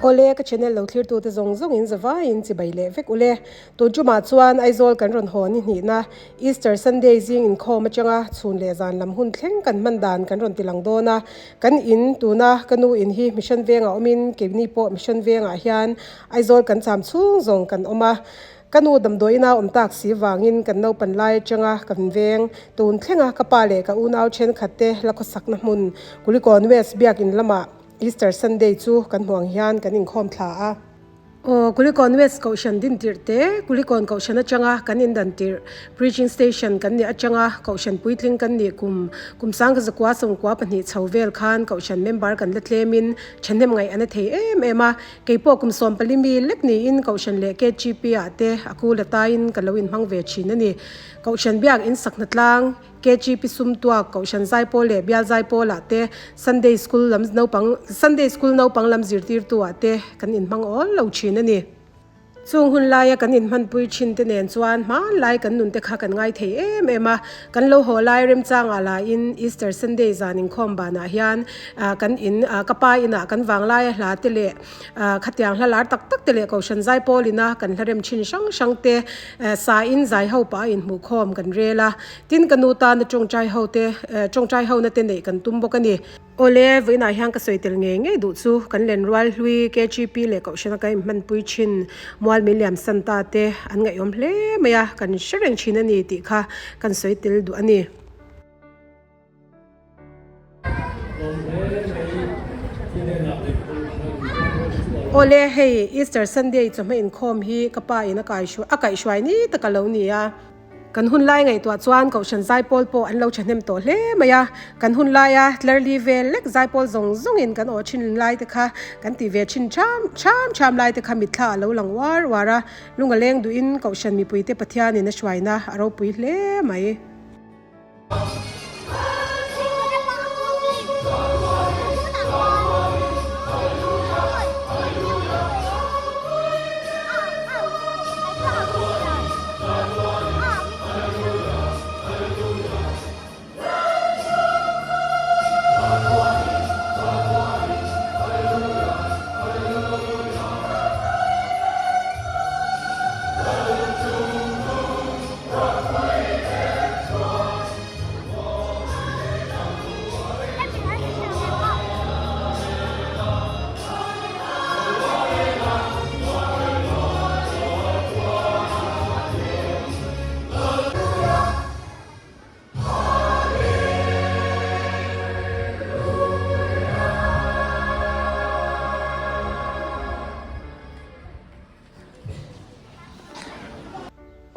Awle, ka channel lo thlirtute zawng zawngin zavaiin chibai leh vek ule. Tun tumah chuan Aizawl kan rawn haw ni hnihna Easter Sunday zing inkhawm atanga chhun leh zan lam hun thleng kan hman dan kan rawn ti lang dawn a. Kan in tuna ka nu in hi Mission Vengah awmin keini pawh Mission Vengah hian Aizawl kan cham chhung zawng kan awm a. Ka nu damdawiina awm tak si vangin kan naupan lai atanga kan veng tun thlenga ka pa leh ka unau thenkhat te la khawsakna hmun Kulikawn West Biakin lamah Easter Sunday chu kan hmuh ang hian kan inkhawm thla a. Aw, Kulikawn West Kohhran din tirh te, Kulikawn Kohhran atanga kan indan tirh, Preaching Station kan nih atanga Kohhran puitling kan nih kum, kum sangkha zakua sawmkua pahnih chho vel khan Kohhran member kan la tlemin thahnem ngaih a na thei em em a. Kei pawh kum sawmpali mi lek niin Kohhran leh KGP ah te a kul ataiin ka lo inhmang ve thin a ni. Kohhran biak insak hnatlang. KGP Sumtuak, Kohhran Zaipawl leh Bial Zaipawlah te, Sunday School lam naupang Sunday School naupang lam zirtirtuah te kan inhmang awl lo thin a ni. Chung hun laia kan inhmanpui thin te nen chuan hmanlai kan nun te kha kan ngai thei em em a. Kan lo haw lai remchangah lahin Easter Sunday zan inkhawm banah hian kan in ka pa inah kan vanglaia hla te leh Khatiang hla lar tak tak te leh Kohhran Zaipawl ina kan hla rem thin hrang hrang te sa in zai ho pah a inhmuhkhawm kan rel a. Tin ka nu tana tawngtai ho te tawngtai ho na te neih kan tum bawk a ni. Awle, vawiinah hian ka sawi tel ngei ngei duh chu kan lenrual hlui KGP leh Kohhrana kan inhmanpui thin Mual min liam san ta te an ngaihawm hle mai a, kan hre reng thin a ni tih kha kan sawi tel duh a ni. Awle hei Easter Sunday chawhma inkhawm hi ka pa in a a kaihhruai ni tak a lo ni a. Kan hun lai ngaihtuah chuan Kohhran Zaipawl pawh an lo thahnem tawh hle mai a. Kan hun laia tlerli vel lek Zaipawl zawng zawngin kan awh thin lai te kha kan ti ve thin ṭham ṭham ṭham lai te kha mitthla a lo lang uar uar a. Lung a leng duhin Kohhran mipuite Pathianin a hruaina a ropui hle mai.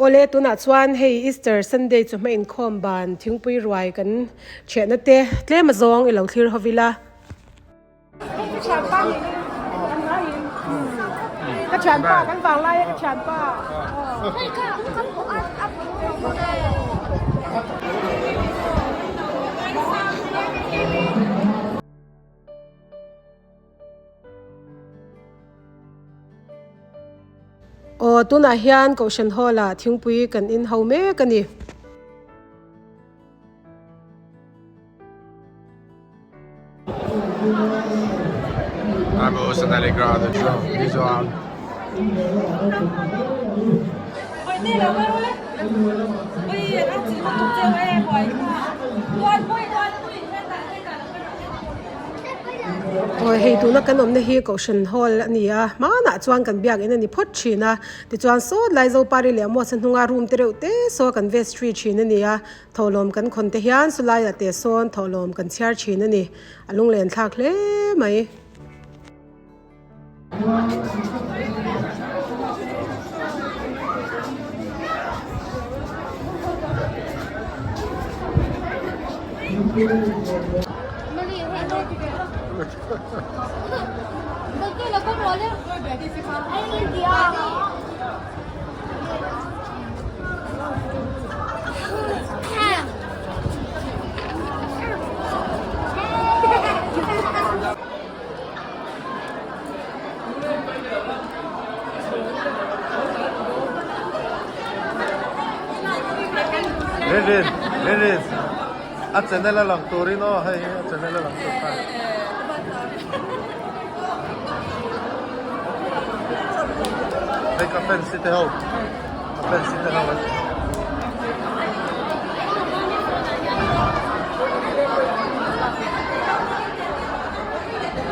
Awle tunah chuan hei Easter Sunday chu hma inkhawm ban thingpui ruai kan thiahna te tlem a zawng i lo thlir ho ila. Ka thianpa kan vang lai a ka thianpa. Aw tunah hian Kohhran Hall ah thingpui kan in ho mek a ni. Awi hei tuna kan awmna hi Kohhran Hall a ni a, hmanah chuan kan biakin a ni phawt thin a, tichuan sawt lai Zopari leh Amos a hnunga room te reuh te saw kan vestry thin a ni a, thawhlawm kan khawn te hian chulaiah te sawn thawhlawm kan chhiar thin a ni, a lunglen thlak hle mai. Rin rin rin rin a channel a lang turin aw hei a channel a lang tur khan. Hei ka fans te ho ka fans te ho an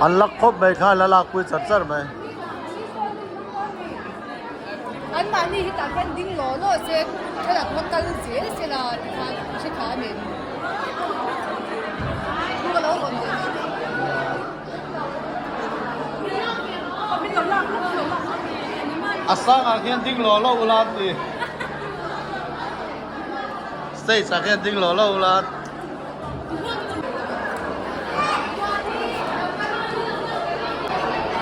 An lak khawp mai kha la lak pui char char mai. An mahni hi tah hian ding law law se thlalak va kal zel se la tikhan hre tha a ni. Thu ka lo rawn ve mai mai. A sangah khian ding law law ula an ti. Stage ah khian ding law law ula.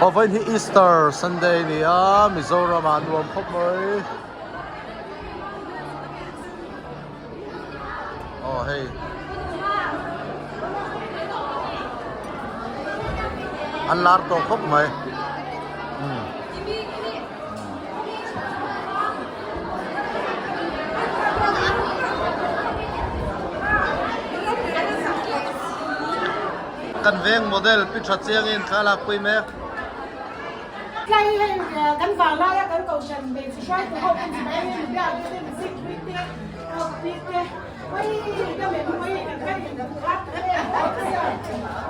Aw vawiin hi Easter Sunday a ni a, Mizoram ah nuam khawp mai. Aw hei. An lar tawh khawp mai. Umm. Kan veng model pi tha chiangin thla lak pui mek. Tlai hei kan vang laia kan kohhran hmeichhe hruaitu ho kan chi mai hei biak te music pui te pui te oi ka mem oi kan kai in a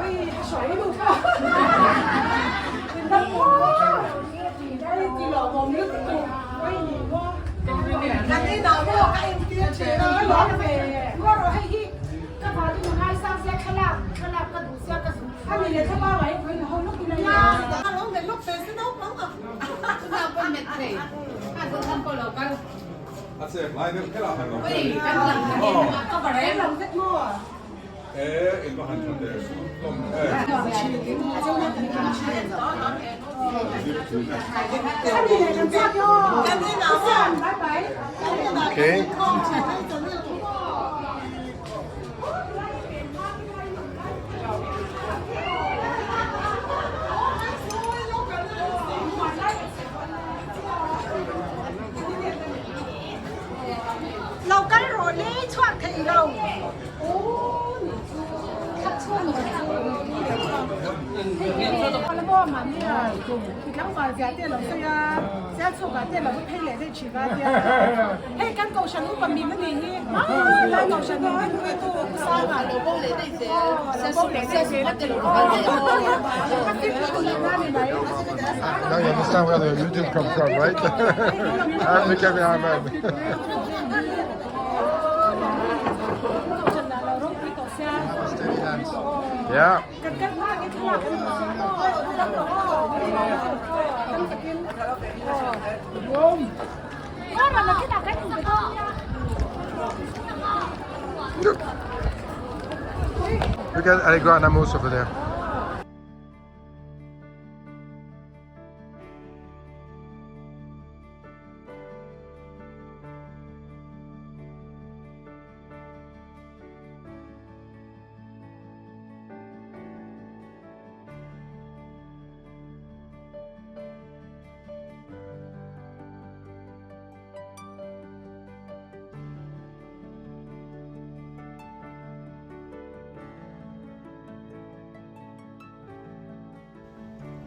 oi ka hruai lu ka Okay. Lo kal rawh le chhuak thei lo. Now you understand where the YouTube comes from, right? I'm the cameraman. Yeah. Look at Allegrana Moose over there.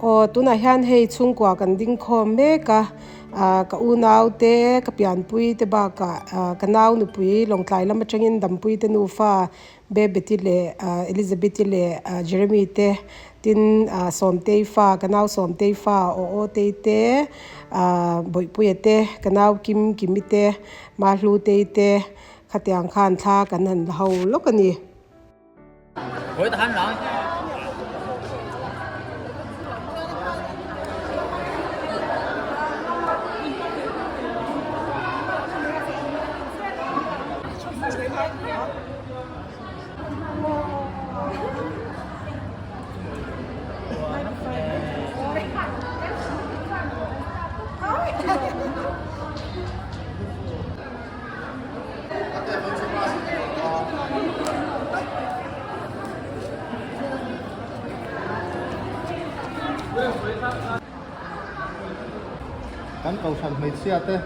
Aw tunah hian hei chhungkua kan ding khawm mek a ah ka unau te ka pianpui te bakah ah ka nau nupui lawngtlai lam atangin dampui te nufa Bebeti leh ah Elizabeth-i leh ah Jeremy te tin ah Sawmtei fa ka nau Sawmtei fa aw aw tei te ah Bawihpuia te ka nau Kim Kimi te Mahlu tei te khatiang khan thla kan han la ho lawk a ni. Kan kohhran hmeichhia te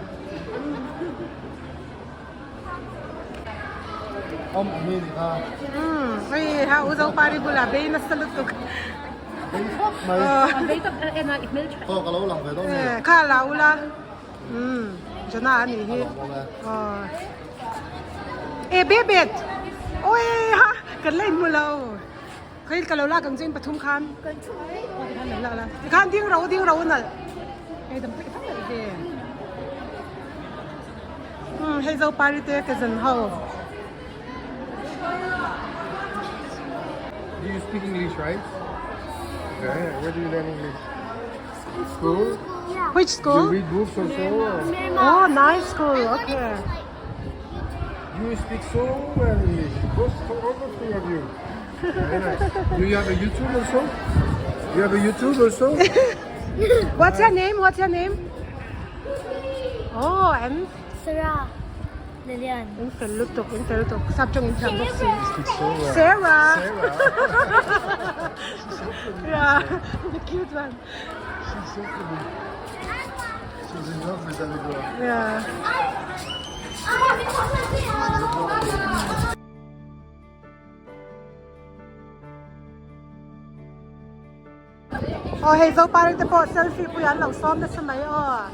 awm awm hi ni kha. Umm hei ha u Zopari bulah bei nasa lutuk. Bei khawp mai. Bei tak en a i hmeltha. Aw ka lo lang ve dawn nge. Kha la ula. Umm Jona a nih hi aw e bebet awi ha kan la inhmu lo khawi ka lo lak ang chu in pathum khan aw tikhan lo lak la tikhan ding ro ding ro nalh hei dam pawh i fak nalh ve umm hei zopari te cousin ho. Do you speak English, right? Okay. Where do you learn English? School? Yeah. Which school? You read books also? Or? Oh, nice school. Okay. You speak so well English. Both, all the three of you. Very nice. Do you have a YouTube also? You have a YouTube also? What's your name? What's your name? Oh, and Sarah. Lilian. In fel lutuk, in fel lutuk. Sap chawng in thiam bawk si. Sarah. Sarah. Sarah. Yeah, the cute one. She's so funny. She's in love with Allegra. Yeah. Aw hei Zopari te pawh selfie pui an lo sawm nasa mai aw.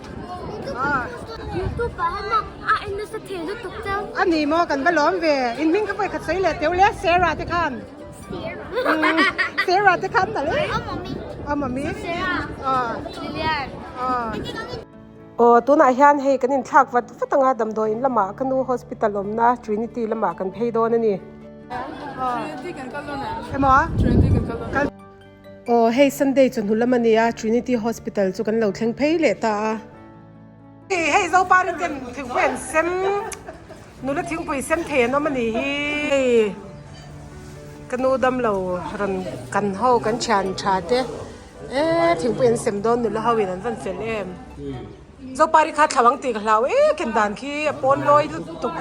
YouTube ah hian a en nasa thei lutuk chang. A ni maw kan va lawm ve. In hming ka vawi khat sawi leh teuh le Sarah te khan. Sarah. Sarah te khan ta le. Aw mummy. Aw mummy. Sarah. Aw. Lilian. Aw. Aw tunah hian hei kan inthlak vat vat anga damdawiin lamah ka nu hospital awmna Trinity lamah kan phei dawn a ni. Trinity kan kal dawn em? Emaw? Trinity kan kal dawn. Aw hei Sunday chawhnu lam a nia Trinity Hospital chu kan lo thleng phei leh ta a. Hei Zopari ten thingpui an sem nula thingpui sem thei an awm a nih hi. Hei ka nu damlo rawn kan ho kan thian tha te e thingpui an sem dawn nula ho in an van fel em. Zopari kha thlau ang tih ka hlau e ken dan khi a pawn lawi lutuk.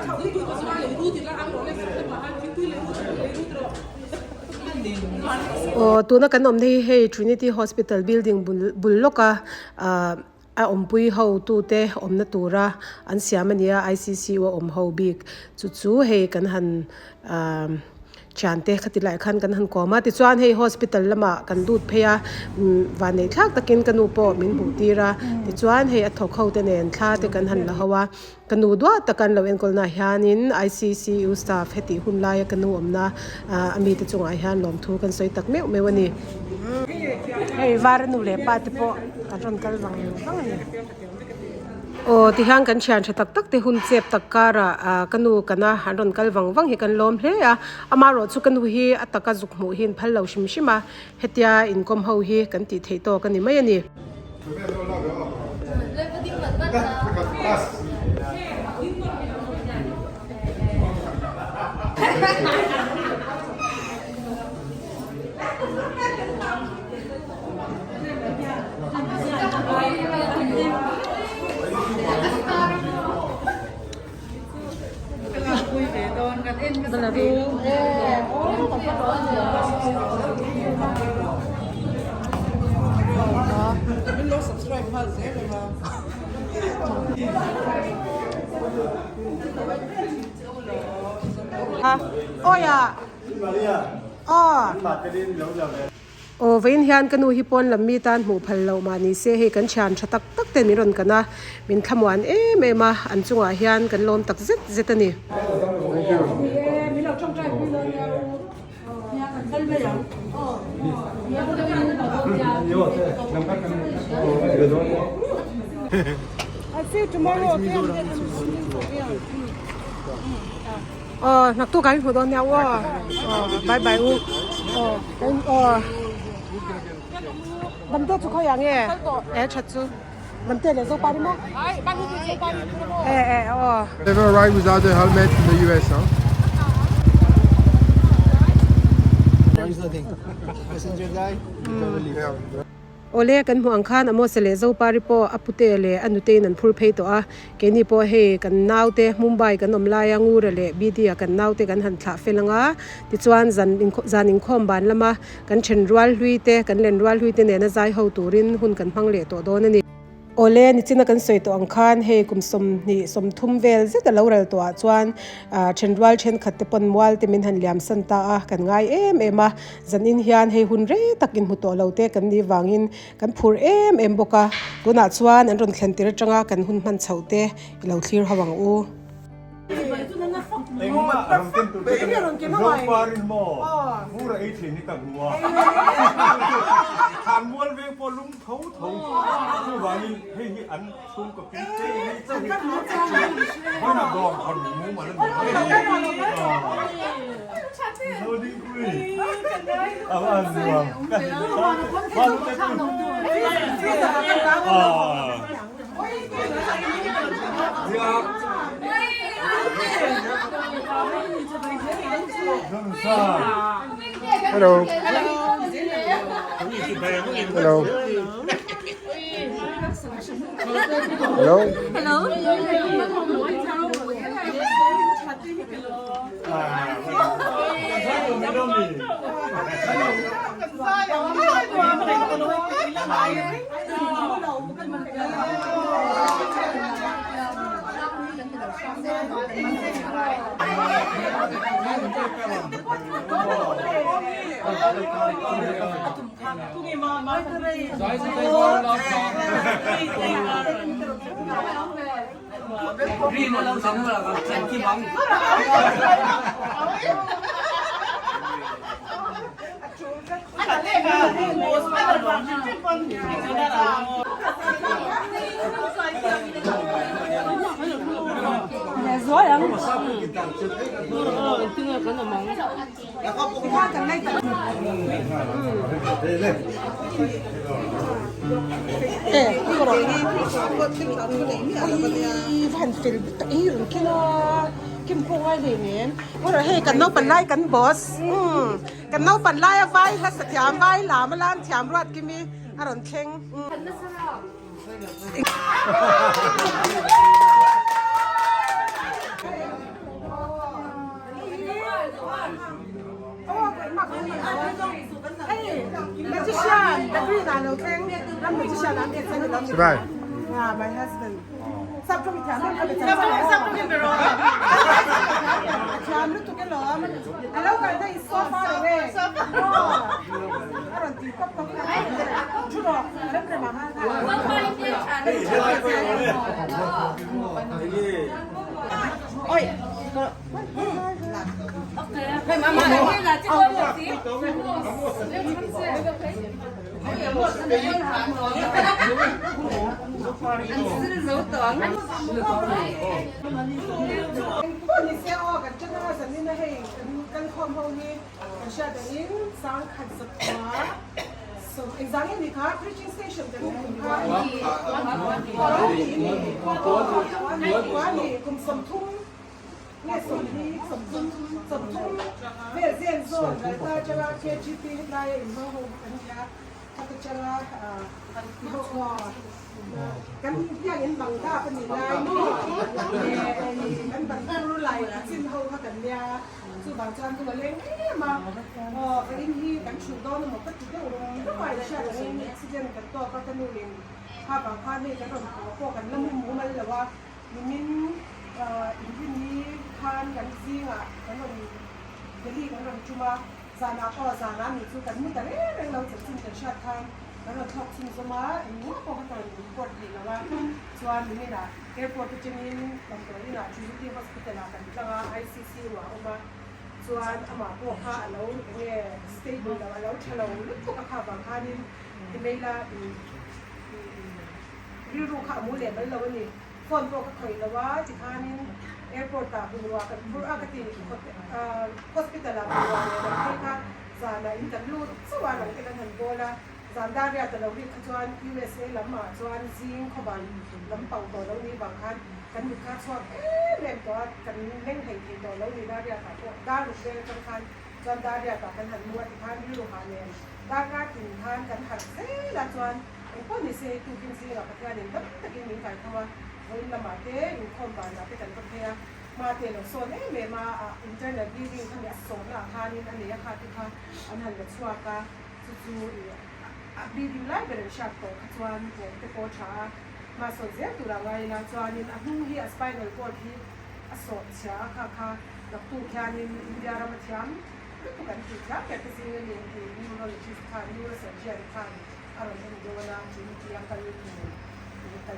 Aw tuna kan awmna hi hei Trinity Hospital building bul bul lawka ah a awmpui ho tute awmna tura an siam a nia I_C_C_U a awm ho bik chu chu hei kan han ah. Thiante khati lai khan kan han kawm a, tichuan hei hospital lamah kan lut phei a, umm vanneih thlak takin ka nu pawh min hmuh tir a, tichuan hei a thawk ho te nen thla te kan han la ho a, ka nu duat taka an lo enkawl naah hianin I_C_C_U staff hetih hun laia ka nu awmna ah a mite chungah hian lawmthu kan sawi tak meuh meuh a ni. Hei vara nu leh pa te pawh an rawn kal vang vang a ni. Aw tihian kan thian tha tak tak te hun chep tak karah ah ka nu kana an rawn kal vang vang hi kan lawm hle a amaherawh chu ka nu hi a taka zuk hmuh hi an phal lo hrim hrim a hetia inkawm ho hi kan tih theih tawk a ni mai a ni. Aw vawiin hian ka nu hi pawn lam mi tan hmuh phal loh mah ni se hei kan thian tha tak tak ten min rawn kan a, min thlamuan em em a, an chungah hian kan lawm tak zet zet a ni. Aw naktuk ah in hmu dawn nia u aw aw bye bye u aw kan aw damte chu khawiah nge e that chu damte leh zopa ni maw e e aw. Never ride without a helmet in the US huh? Awle, kan hmuh ang khan Amos-a leh Zopari pawh a pute leh a nutein an phur phei tawh a, keini pawh hei kan naute Mumbai kan awm laia Ngura leh Bidi-a kan naute kan han thlah fel ang a, tichuan zan zan inkhawm ban lama kan then rual hlui te, kan len rual hlui te nena zai ho turin hun kan hmang leh tawh dawn a ni. Awle, nichina kan sawi tawh ang khan hei kum 20, 30 vel zet a lo ral tawh ah chuan then rual thenkhat te pawn mual te min han liam san ta a, kan ngai em em a, zanin hian hei hun rei tak inhmu tawh lo te kan nih vangin kan phur em em bawk a. Tunah chuan an rawn thlen tir atanga kan hun hman chhoh te i lo thlir ho ang u. Hello. Hello. Hello. Hello. Hei kan naupan lai kan boss kan naupan lai a vai hla sa thiam vai lam a lam thiam ruat kimi a rawn thleng. Sibai. Yeah, my husband.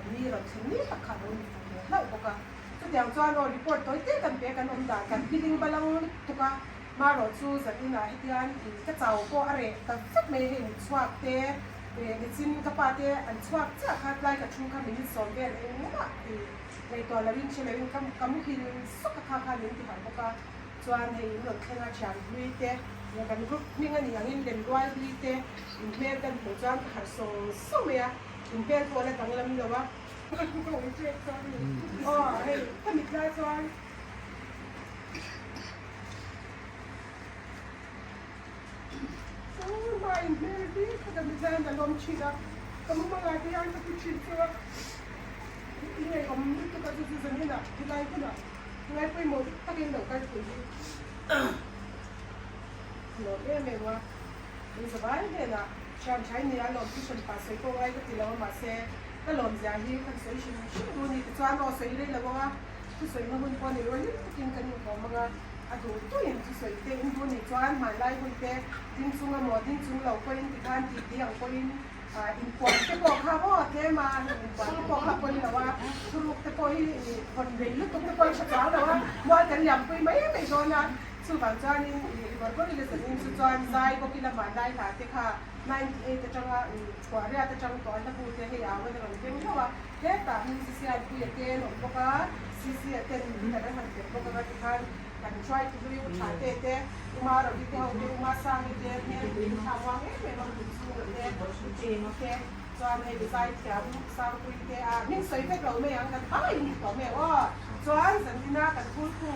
kan ni rawn thlen ni tak kha a lo ni fuh ve hlauh bawk a. Chutiang chuan aw report tawi te kan pe kan awm dan kan feeling balang lutuk a, marawh chu zan inah hetian ih ka chau pawh a reh ta vek mai hei mit chhuak te ih nichin ka pa te an chhuak chiah kha tlai ka thu kha minute sawm vel engmah ih ngaihtuah loin hre loin ka ka muhil sawk a kha khan min ti harh bawk a. Chuan hei in rawn thleng a thian hlui te leh kan group hming a nih angin lenrual hlui te in hmel kan hmuh chuan ka harh sawng sawng mai a, in hmel pawh a la danglam lo a. Ka ui ṭek chuan ni aw hei ka mit lai chuan. Hma in hmel hi ka ka mit lai an la lawm ṭhin a, ka mumangah te hian ka ti ṭhin chu a, i ngeiawm lutuk a chu chu zaninah tilai hunah. Ngai pawimawh takin lo kal pui hi a lawm em em a, in zavai hnenah thian thain nia lawm chu hran pah sawi pawh ngai ka ti lo a, mahse ka lawm zia hi kan sawi hrim hrim duh a ni tichuan aw sawi rei lo ang a, thusawi na hun pawh ni rual hlim takin kan inkawm ang a, a duh duhin thusawi te in duh nih chuan hmanlai hun te ding chung emaw ding chung lo pawhin tikhan tih tih ang pawhin Inpuan te pawh kha maw tlem a, inpuan te pawh kha pawi lo a, thuruk te pawh hi hawn rei lutuk te pawh hi tha chuang lo a, mual kan liampui mai mai dawn a, chuvang chuanin i bawr bawr ila zanin chu chuan zai bawk ila hmanlai hla te kha 98 atanga chhuah riat atang tawh a hlabu te hei au in a rawn keng hlauh a, hetah musician puia te an awm bawk a, CC a ten guitar an han perh bawk anga tikhan kan try tu hlui u tha te te Uma Ravi te ho te Uma Sangi te hmel pui in thla muang em em a kut chhunga te u Cheng te chuan hei zai thiam Sangpui te a hming sawi vek lo mai ang kan pai in tawh mai ang aw chuan zanina kan phulphu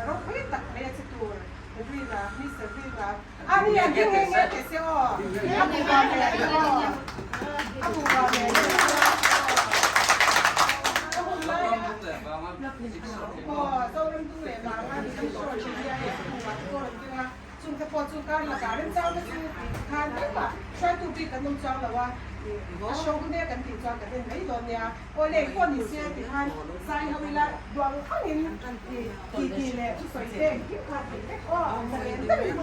ropui tak mai a che tur Rina Mister Rina a ni an ding nge nge teh se aw a bu va ve aw a bu va ve a hun lai a aw Zoram dung leh vanga kan show thin hi a hei a bu ah te pawh rawn keng a chung te pawh chu kar lakah remchang te chu khan engmah hruaitu bik kan awm chuang lo a a show hun e kan tih chuan kan en mai dawn nia aw leh pawh ni se ti khan zai ho ila duang angin ti ti leh thusawi te engkim kha theih vek aw zalen deuhin.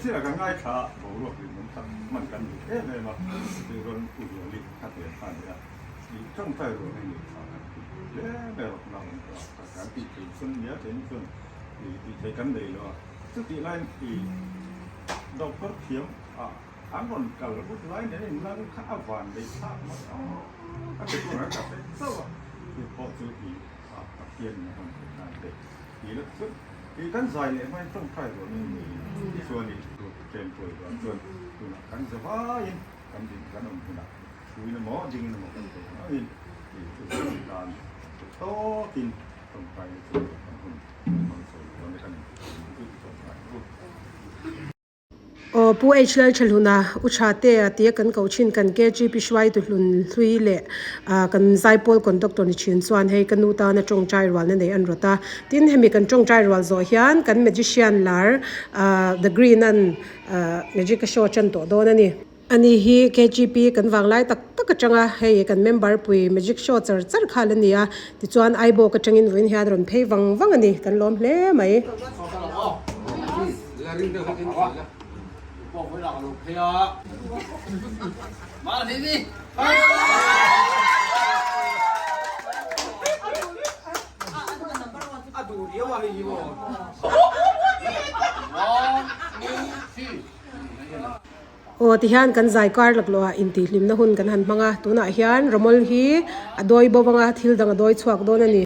Zirah kan ngaithla a, boruak rin awm tak hman kan duh em em a, tih rawn u Zuali kha te kha a ni a, ih tawngtai rual hi lehkha kan ti hle mai rawk na awm tawh a, kan tih theih chuan nia theih chuan ih tih theih kan nei lo a, chutih laiin ih doctor thiam ah an rawn kal vut lai nen in lang kha a van nei thlak mai aw ka ti tur an ka hre chauh a, chu pawh chu ih ah Pathian in a rawn theih nan te tih la chuan ih kan zai leh hmain tawngtai rual in ih chuan ih chen pawih rual chuan tunah kan za vaiin kan din kan awm hunah thuin emaw dingin emaw kan theih ang angin ih chu zai tan tawkin tawngtai na chu kan hun hmang chho dawn e kan inti tawngtai ang u. Aw Pu H Lalthahluna U Tha te a tia kan ko thin kan KGP hruaitu hlun hlui leh ah kan Zaipawl conductor ni thin chuan hei ka nu tana tawngtai rualna nei an rawt a tin hemi kan tawngtai rual zawh hian kan magician lar ah the green an ah magic a show tan tawh dawn a ni. Ani hi KGP kan vanglai tak tak atanga hei kan member pui magic show char char kha la ni a tichuan Aibawk atangin vawiin hian rawn phei vang vang a ni kan lawm hle mai. Aw tihian kan zai kar laklawh ah intihhlimna hun kan han hmang a, tunah hian rawmawl hi a dawi bo anga thil dang a dawi chhuak dawn a ni.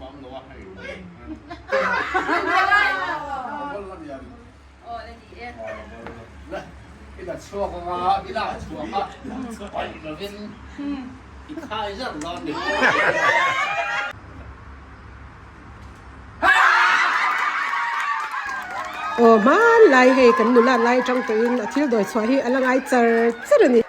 Aw hmanlai hei kan nula lai atang tawhin a thil dawi chhuah hi a la ngai char char a ni.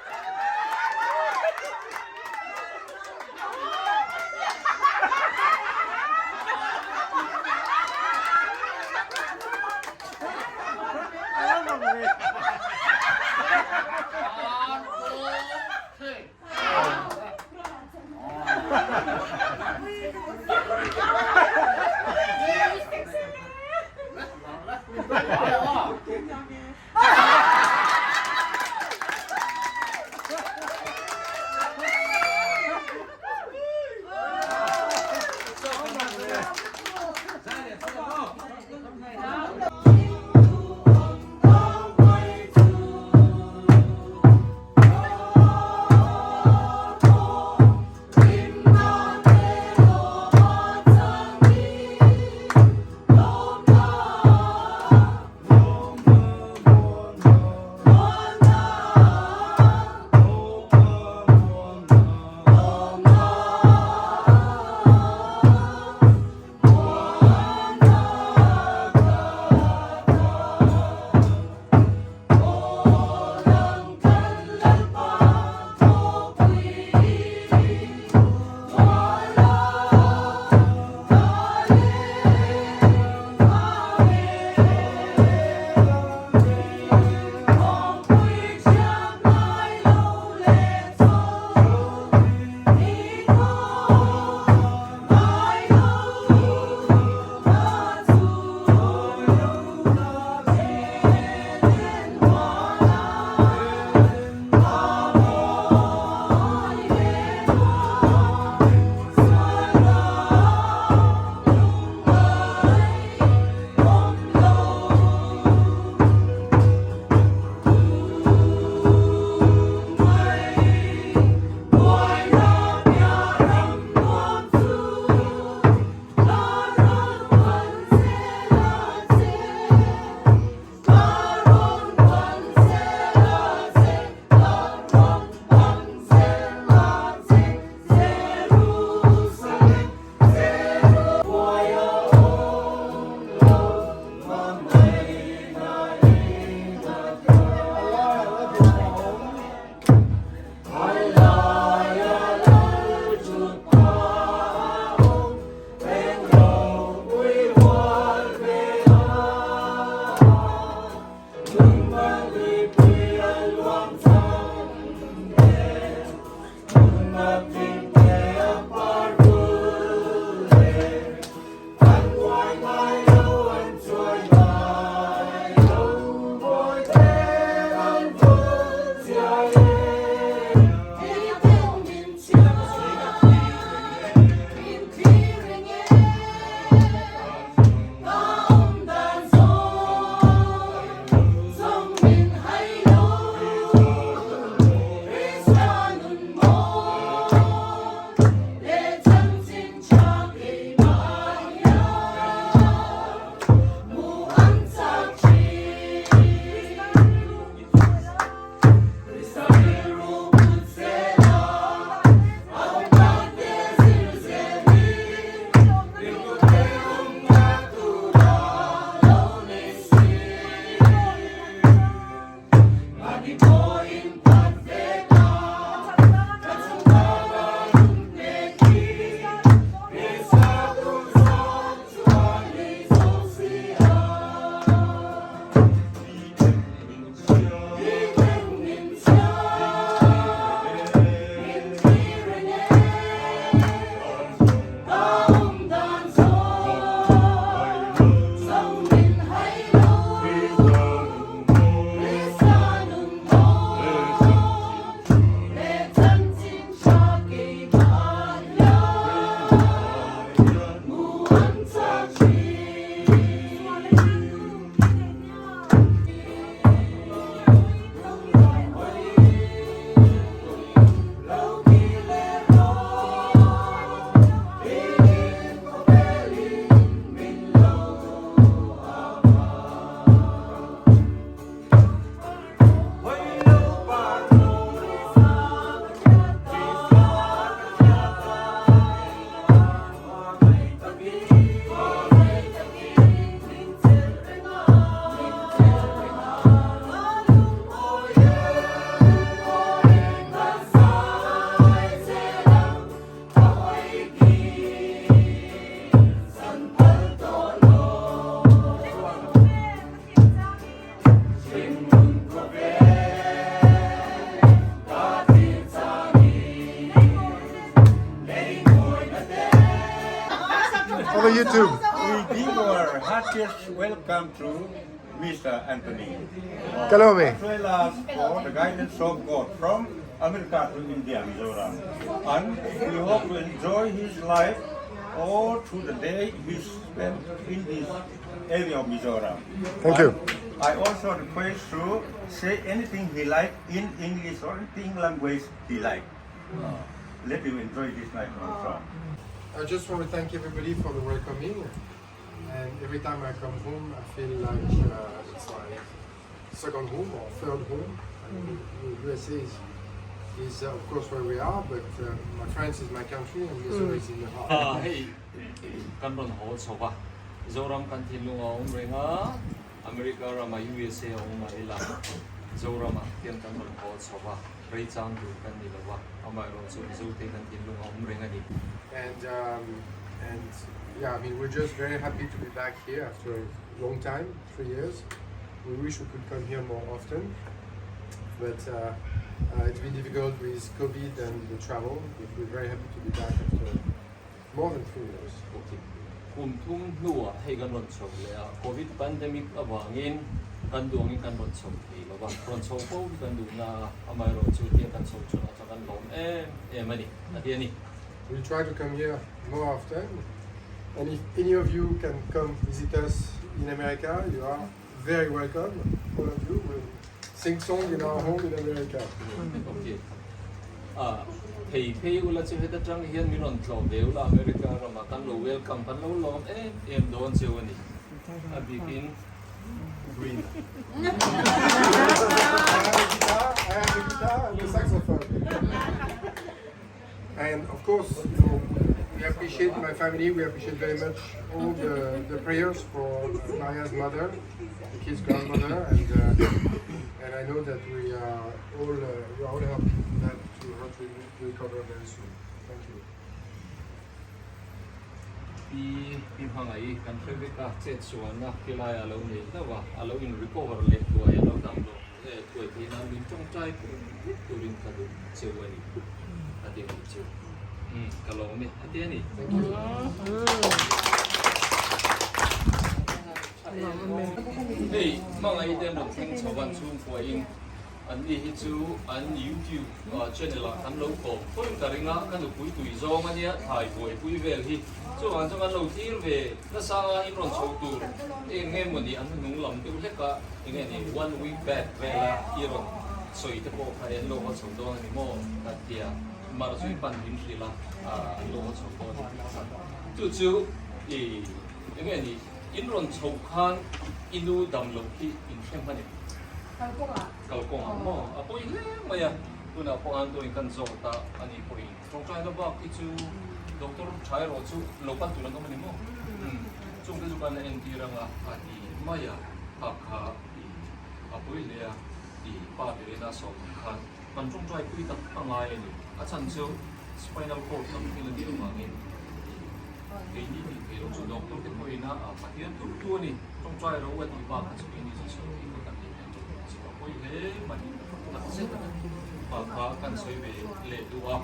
For the YouTube. We give our heartiest welcome to Mr. Anthony. Kalome. As well as for the guidance of God from America to India, Mizoram. And we hope to enjoy his life all through the day he spent in this area of Mizoram. Thank you. And I also request to say anything he like in English or anything language he like. Let you enjoy this night also. I just want to thank everybody for the welcoming. And every time I come home, I feel like it's my second home or third home. I mean, the USA is of course where we are, but my France is my country and Mizoram is in the heart. Ah, hei kan rawn haw chho a, Zoram kan thinlung a awm reng a, America rama USA a awm a ila Zorama hian kan rawn haw chho a, rei chang tur kan ni lo a, amaherawhchu Mizote kan thinlung a awm reng a ni. And um, and yeah, I mean, we're just very happy to be back here after a long time, 3 years. We wish we could come here more often, but it's been difficult with COVID and the travel. But we're very happy to be back after more than 3 years. Okay. Kum thum hnuah hei kan rawn chho leh a, Covid pandemic avangin kan duangin kan rawn chho thei lo va, rawn chho fo hi kan duhna a, amaherawhchu tiang kan chho chhunah chuan kan lawm em em a ni, a ti a ni. We'll try to come here more often. And if any of you can come visit us in America, you are very welcome. All of you will sing song in our home in America. Okay. Ah, thei phei ula chu heta tang hian min rawn tlawh ve ula America ramah kan lo welcome kan lo lawm em em dawn cheu a ni. A bikin green. I have a guitar, I have the guitar and the saxophone. And of course, we appreciate my family, we appreciate very much all the prayers for Maria's mother, the kids' grandmother, and I know that we are all helping that to her to recover very soon. Thank you. Pi pi hmangaih kan hre vek a, chet chuan a khilai a lo nei hlauh a, a lo in recover leh thuai a lo dam lo thuai theih nan min tawngtai pui vek turin ka duh cheu a ni a ti mai chu. Umm ka lawm e a ti a ni. Thank you. Hei hmangaih te an rawn thleng chho an chhungkua in an ni hi chu an YouTube channel ah kan lo kawm pawhin ka ring a, ka nupui tui zawng a nia thlai buaipui vel hi chuvang chuan kan lo thlir ve nasa a in rawn chho tur eng nge mawni an hnung lam deuh hlek a eng nge ni one week back vela i rawn sawi te pawh kha en lo haw chho dawn a ni maw ka tia mar zui pan min hrilh a an lo haw chho dawn a ni chu chu i eng nge ni in rawn chho khan i nu dam loh hi in hre hman em? Kalkawngah maw a pawi hle mai a, tunah pawh an tuin kan zawt a, ani pawhin tawngtaina bak hi chu doctor tha erawh chu lo pan tur an awm a ni maw? Umm chungte chu kan la entir anga a ti mai a, kha kha i a pawi hle a, i pa ber ina sawm ang khan kan tawngtai pui tak a ngai a ni, a chhan chu spinal cord lam thil a nih avangin i keini tih theih loh chu doctor te pawhin a Pathian tur tu a ni, tawngtai ro a tih bak kha chu keini chu sawi theih vek a ni. A pawi hle mai tak zet a ni. Pa kha kan sawi ve leh duh a,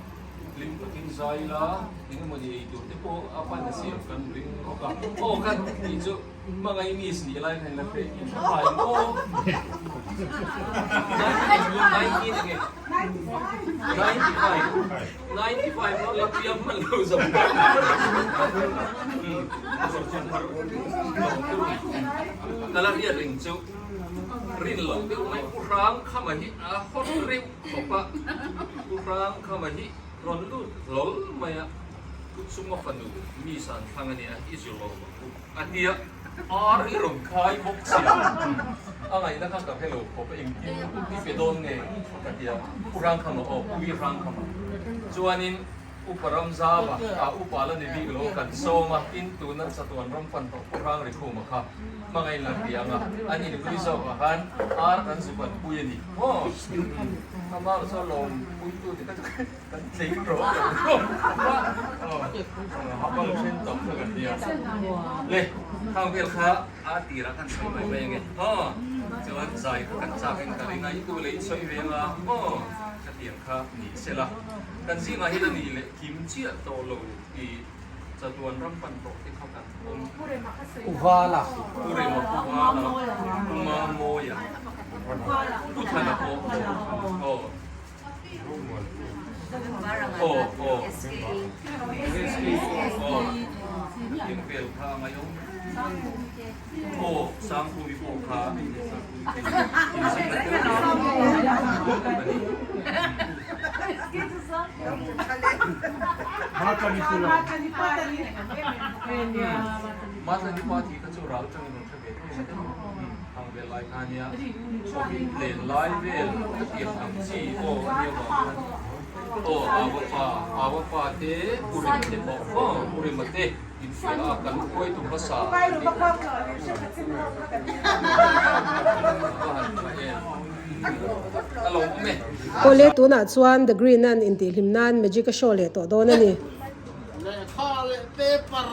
hlim takin zai ila eng emaw ni ei tur te pawh a pan a siam kan ring rawk a. Aw kan tih chu hmangaih miss nih lai khan la hre in hre phai maw? 19 enge? 95 95 pawh la piang hman lo zo. Ka la riat reng chu. Rin loh deuh mai Pu Hrang Khama hi a hawt reuh khawp a, Pu Hrang Khama hi rawn lut hlawl mai a, Pu Chunga fanu mi san thlang a nia, i zir lo ang u a tia, ar i rawn khai bawk sia, a ngaihna kha ka hre lo khawp a, engtin i pe dawn nge ka tia, Pu Hrang Khama aw, Pu Vi Hrang Khama chuanin Upa ram zau a, a upa la ni bik lo kan sawm a, tin tuna chatuan ram fan tawh Pu Hrang Rikhuma kha hmangaih la ti ang a, an inpui zawk ah khan ar kan zu kan pui a ni maw? Amah chu a lawm puitu te kha chu kan tlei rawh kan rawh a bang then tawp kha kan nia. Le, khang vel kha a tirah khan sawi mai mai ange aw, chuan zai kha kan chak in ka ring a, i duh leh i sawi ve anga maw? Ka tiang kha ni sela. Kan zingah hian a nih leh kim chiah tawh lo i Chatuan ram pan tawh te kha kan awm. Pu Vala. Pu Rema Pu Vala, Pu Mamawia, Pu Thana pawh. Aw. Aw aw. SK pawh aw. Hetiang vel kha a ngaih awm. Aw Sangpui pawh kha inzirna tel ve a ni. Matlani pa tih kha chu ral tangin rawn hre ve thei ang em? Thang vel lai kha ania Covid len lai vel ka tiang ang chi aw a nia vang khan aw Awa pa Awa pa te Pu Rema te pawh aw Pu Rema te infiah a kan hruaitu hmasa an ni a han tha em. A lo awm e. Awle tunah chuan The Green an intihhlim nan magic a show leh tawh dawn a ni. Lehkha leh paper.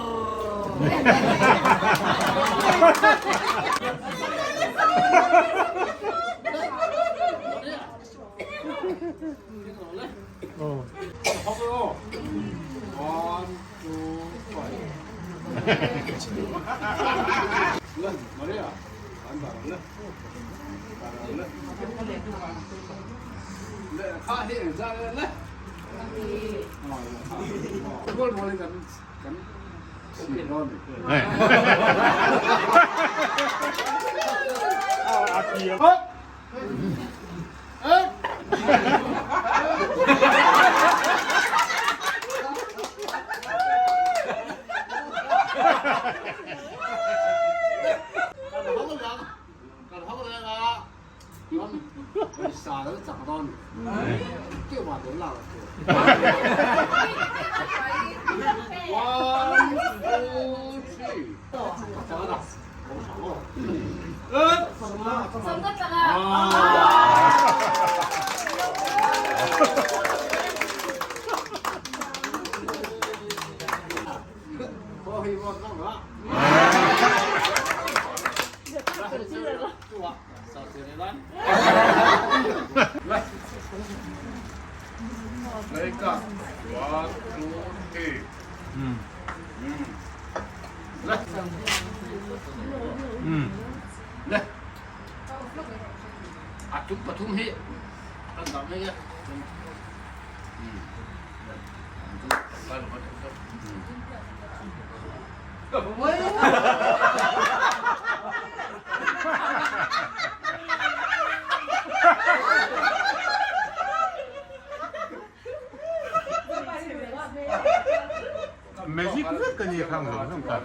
Magic vek a ni khang zawng zawng kha.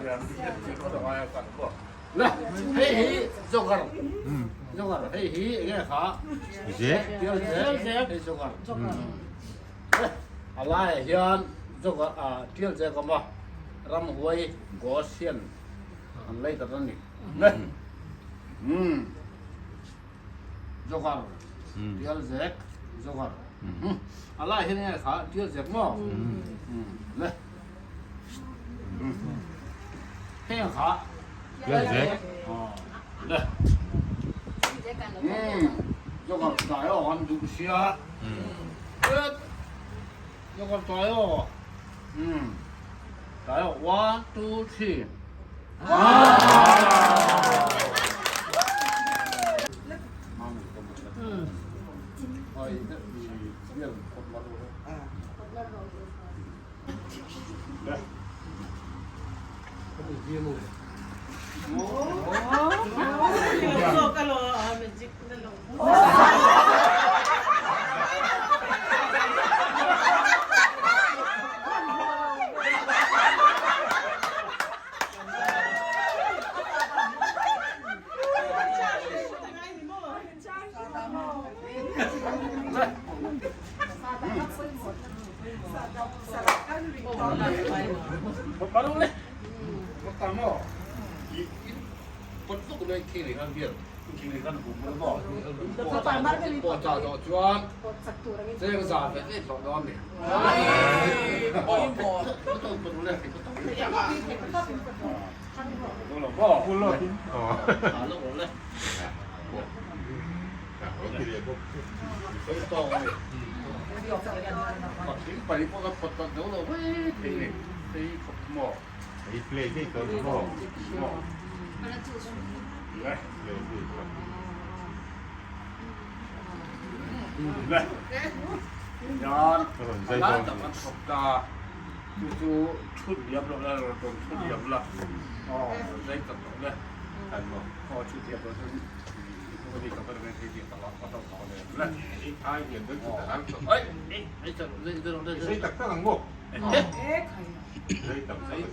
Hei hi joker joker hei hi enge kha Zek tial zek hei joker a laiah hian joker tial zek a awm a ramhuai ghost hian an lei ta a ni joker tial zek joker a laiah hian enge kha tial zek maw le heng kha tial zek le joker tlai aw an duh sia joker tlai aw tlai aw 1 2 3 I play daih tawh ni maw? Play daih tawh. Yan, Ka rawn zai lai dawn tak ni. an thawk ta. Chu chu thut liam loh la, rawn thut liam la. Aw, rawn zai tak tawh le. Kan maw? Aw, thut liam loh chuan Zei tak tak ang maw? Zei tak tak a si.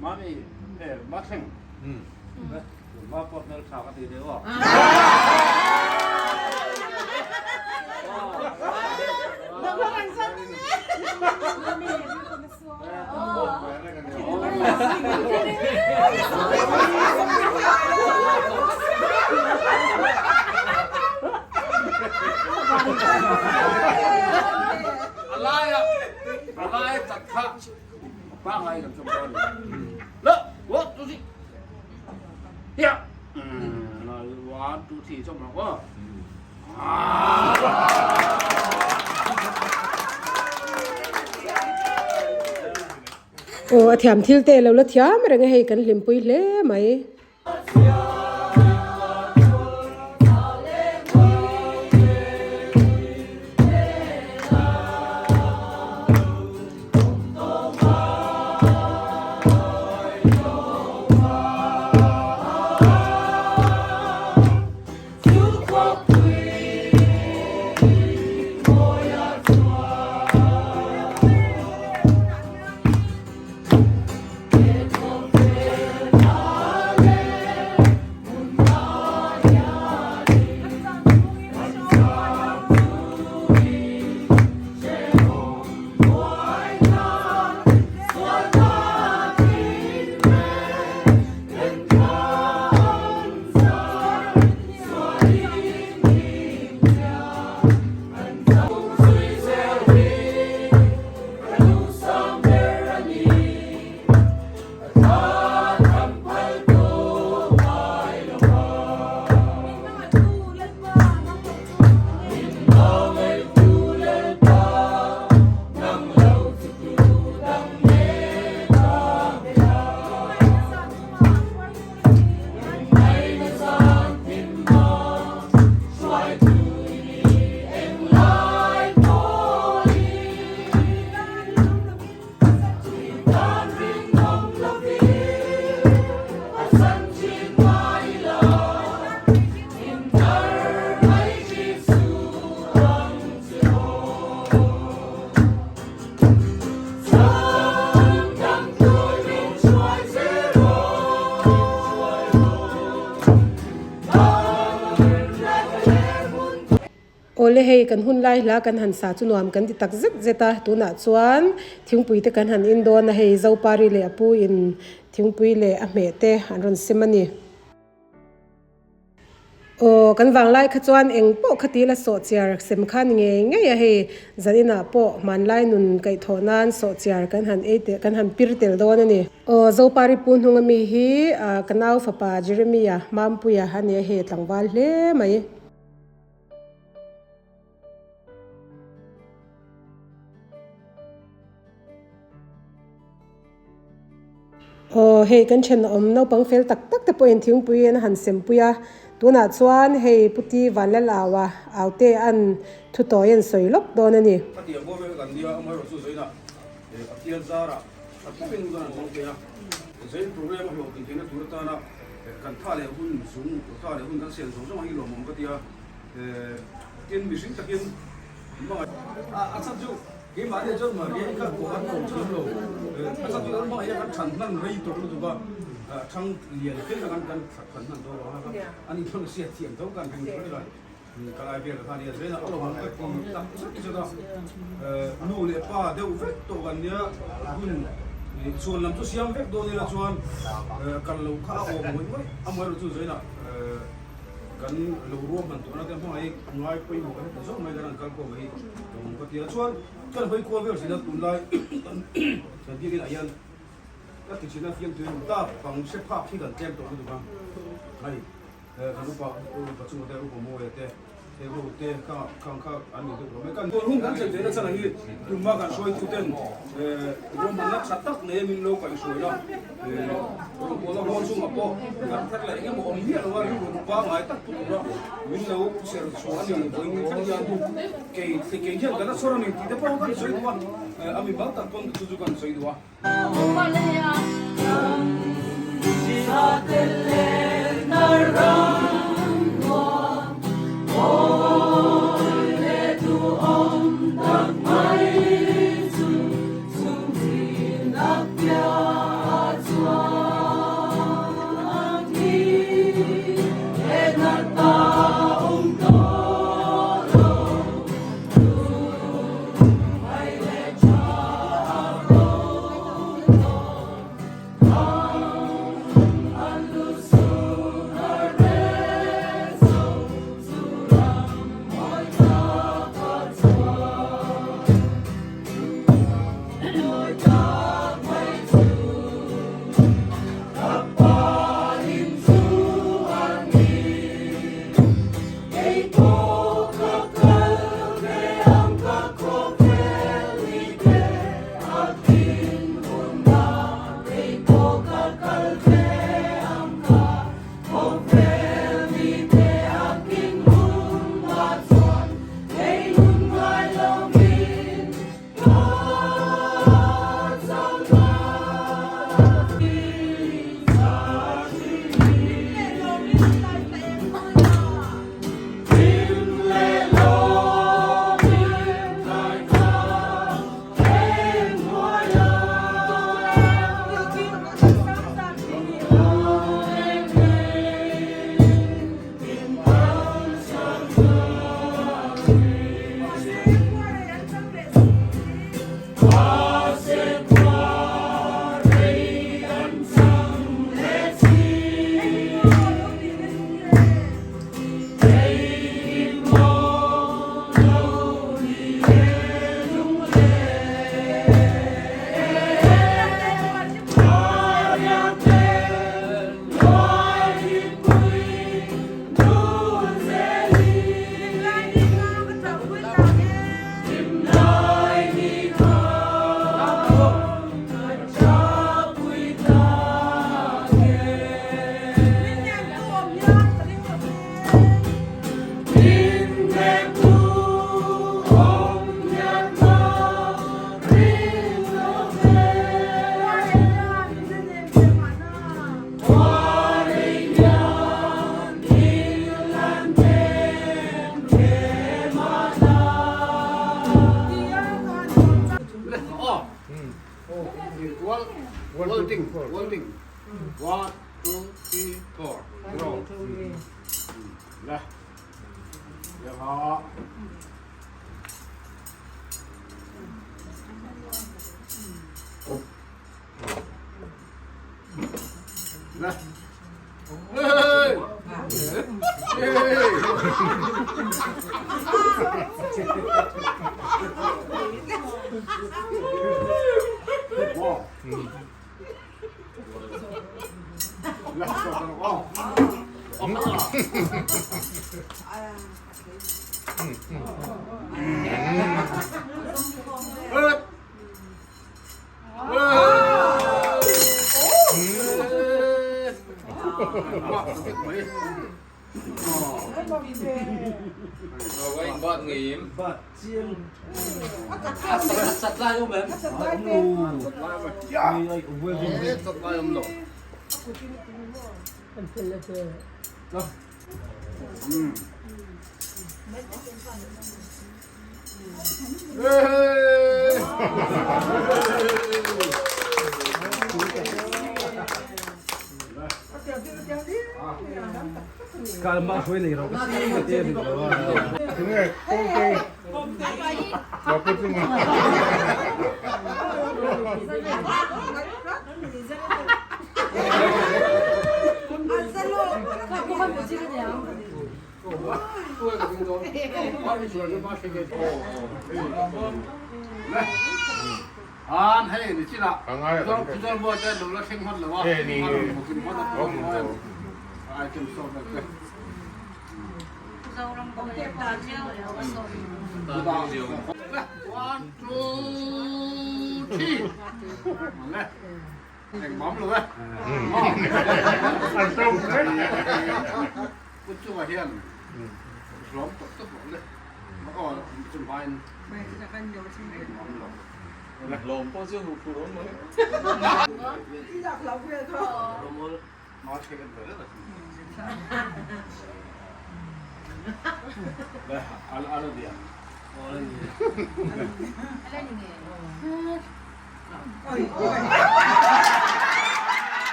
Mami e ma thleng ma pawh hmel tha ka ti deuh aw. A laia a laia chat kha Pangai kan chawm dawn le 1 2 3 hiah 1 2 3 chawm rawh aw. Aw a thiam thil te lo la thiam reng a hei kan hlimpui hle mai. Awle hei kan hun lai hla kan han sa chu nuam kan ti tak zet zet a, tunah chuan thingpui te kan han in dawn a hei Zopari leh a pu in thingpui leh a hmeh te an rawn sem a ni. Aw kan vanglai kha chuan eng pawh kha tila sawhchiar sem kha ni ngei ngei a hei zaninah pawh hmanlai nun kaihthawh nan sawhchiar kan han ei tel kan han pir tel dawn a ni. Aw Zopari pu hnunga mi hi ka nau fapa Jeremia Mampuia a ni a hei tlangval hle mai. Aw hei kan thenawm naupang fel tak tak te pawhin thingpui an han sempui a, tunah chuan hei Puti Vanlalaua Aute an thu tawi an sawi lawk dawn a ni. Ka tiang bawr vel kan nia, amaherawh chu Zaina Pathian zara tha takin kan han hmang thei a, Zain program a hlawhtlin theihna tur atana kan tha leh hun zung, tha leh hun kan siam zawng zawng a hi lawmawm ka ti a, tin mihring takin A chan chu keimahni chuan Mariai kha pawh an kawm thiam lo. A chan chu Lalhmangaiha kan than hnan rei tawh lutuk a, thang lian fel tak an kan than hnan tawh avang kha an inthawng hriat thiam tho kan ring tawh ila ka lai vel kha nia zela a lo ang ka ti tak zet zet a. Nu leh pa deuh vek tawh kan nia hun chhuan lam chu siam vek dawn ila chuan kal loh kha a awm ngawih ngawih amaherawhchu zainah. Kan lo ruahman tawhna te hmangah hi ngai pawimawh ka hre ta zawk mai kan han kal khawm hi ka awm ka ti a. Chuan kan hawi kual vel thin a tunlai kan biakin ah hian ka ti thin a fiamthu in tak pang hre phak hi kan tlem tawh lutuk a. Hei kan upa upa chunga te upa Mawia te he ho te kha khang kha an ni deuh lo mai. Kan tun hun kan thlen theihna chhan ang hi tunhma kan hruaitu ten ruahmanna tha tak nei a min lo kaihhruai a. Rawngbawlna hawn chungah pawh kan thar leh engemaw awm miah lo a, rilru pangngai tak pu tura min lo ser chhuah a ni. Vawiin thleng hian kei kei hian kan la chhawr a ni tih te pawh kan sawi duh a, a mimal tak pawn chu chu kan sawi duh a.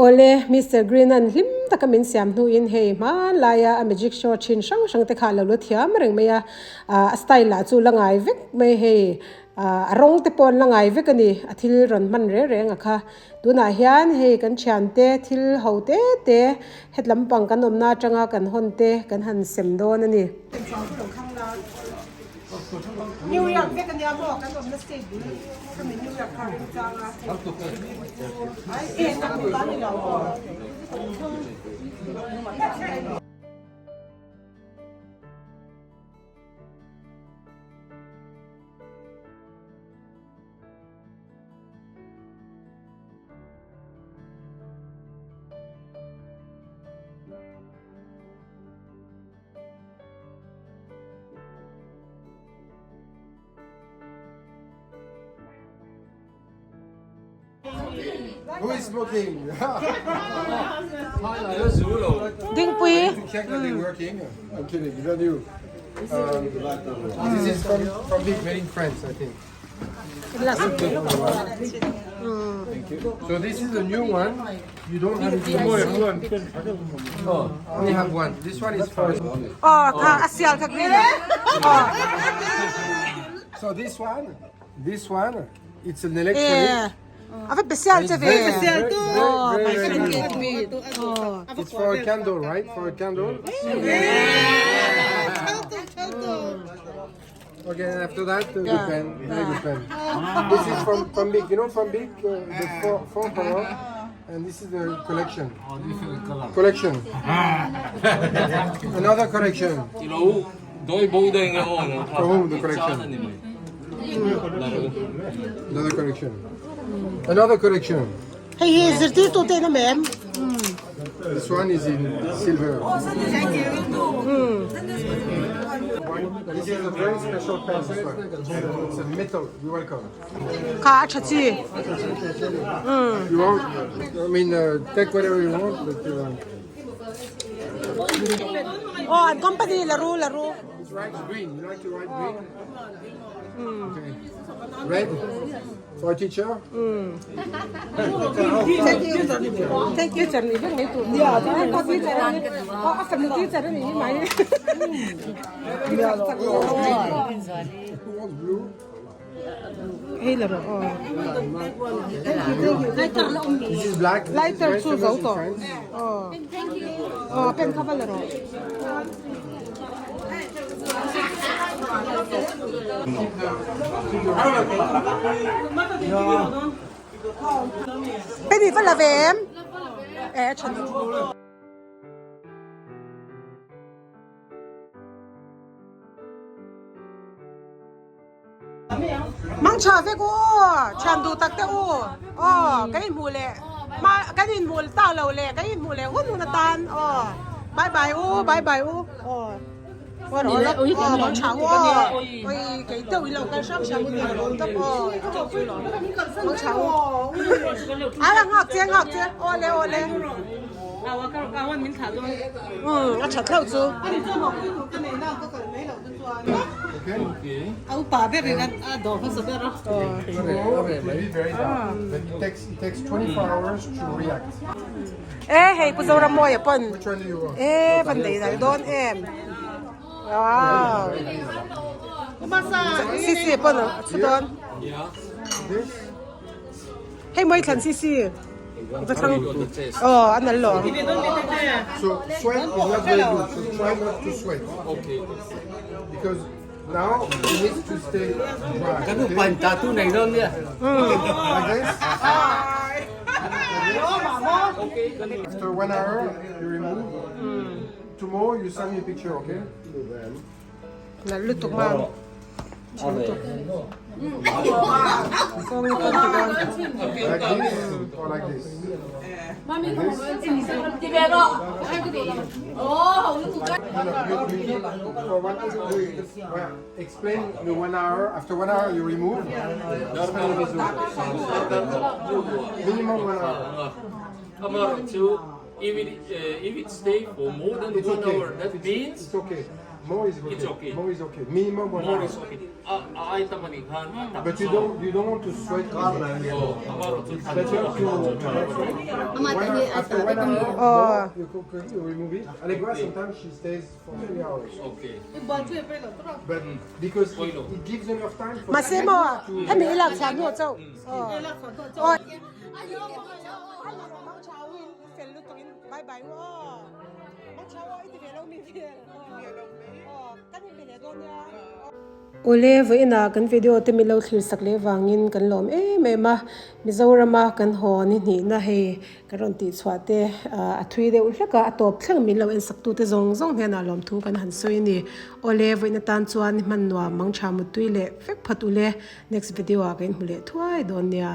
Awle, Mister Green-a'n hlim taka min siam hnuin hei hmanlaia a magic show thin hrang hrang te kha a lo la thiam reng mai a, a style lah chu la ngai vek mai hei, a rawng te pawh an la ngai vek a ni, a thil rawn hman reng reng a kha. Tunah hian hei kan thiante thil ho te te het lampang kan awmna atanga kan hawn te kan han sem dawn a ni. New York vek ania maw kan awmna state bul khami New York kha remchang a e tak ta ni lo maw. Who is smoking? Dingpui. To check that they're working. I'm kidding. It's not you. This is from from Big Made in France, I think. Thank you. So this is a new one. You don't have it yet. Only have one. This one is for. Aw kha a sial kha green a. Aw. So this one, this one, it's an electronic. A va special che ve. Very, very, very good. It's for a candle, right? For a candle. Okay, and after that, uh, good pen, very good pen. This is from from Big, you know, from Big, uh, the four, four color, and this is the collection. Collection. Another collection. For whom the collection? Another collection. Another collection. Hei hi zirtirtu te in awm em? This one is in silver. Thank you. This is a very special pen. This one. It's a metal. You're welcome. Kha a tha chi. You want? I mean, uh, take whatever you want, but. Uh, Aw an company la ru la ru. It's right green. You like to write green? Okay. Red for teacher. Thank you. Thank you teacher ni vek mai tur. Ka teacher ani. Aw a fanu teacher ani hi mai. Who wants blue? Hei la rawh aw. Thank you thank you. This is black. This is Lighter very chu famous zo in tawh. France. Aw. Aw pen kha va la rawh. Pen hi va la ve em? Eh a tha duh. Mang tha vek u thian duh tak te u aw kan inhmuh leh hma kan inhmuh ta lo leh kan inhmuh leh hun hun atan aw bye bye u bye bye u aw aw mang tha u aw oi kei deuh ilo kal hrang hrang u nia ka lawm tawp aw mang tha u a la nghak che nghak che aw le aw le umm a that hlauh chu. A upa berin a dawh hmasa ber a. E hei Pu Zoramawia pawn e van nei dal dawn em wow Sisi pawn a chhu dawn hei mawi thlan Sisi i va thlang aw a nal lo So sweat is not very good. So try not to sweat. Okay. Because now it needs to stay dry. Kan upa in tattoo nei dawn nia. Like this. After one hour, you remove. Tomorrow you send me a picture, okay? Nalh lutuk mang. Tha lutuk. Kawng hi pawn ti dawn. Like this or like this? Like this? No, no, you, you, for one, you, well, explain the one hour. After one hour, you remove. Minimum one hour. Amaherawhchu if it if it stay for more than It's one okay. hour that means It's okay. More is okay. It's okay. More is okay. Minimum one more hour. is okay. A a ai tam anih khan a tak But you zawk. don't you don't want to sweat. Aw amaherawhchu It's than better zawk to a tha. one hour, after one hour more, you cook, you remove it. Allegra sometimes she stays for three hours. Okay. But because it, it gives enough time for Mahse maw hemi i lak chhuah hnuah chauh. Aw. Awle vawiinah kan video te milo thlir sak leh vangin kan lawm em em a, Mizorama kan haw ni hnihna hei kan rawn tih chhuah te a thui deuh hlek a, a tawp thleng min lo en sak tute zawng zawng hnenah lawmthu kan han sawi a ni. Awle vawiin atan chuan ni hman nuam mang tha muttui leh vek phat ule next video ah ka inhmu leh thuai dawn nia.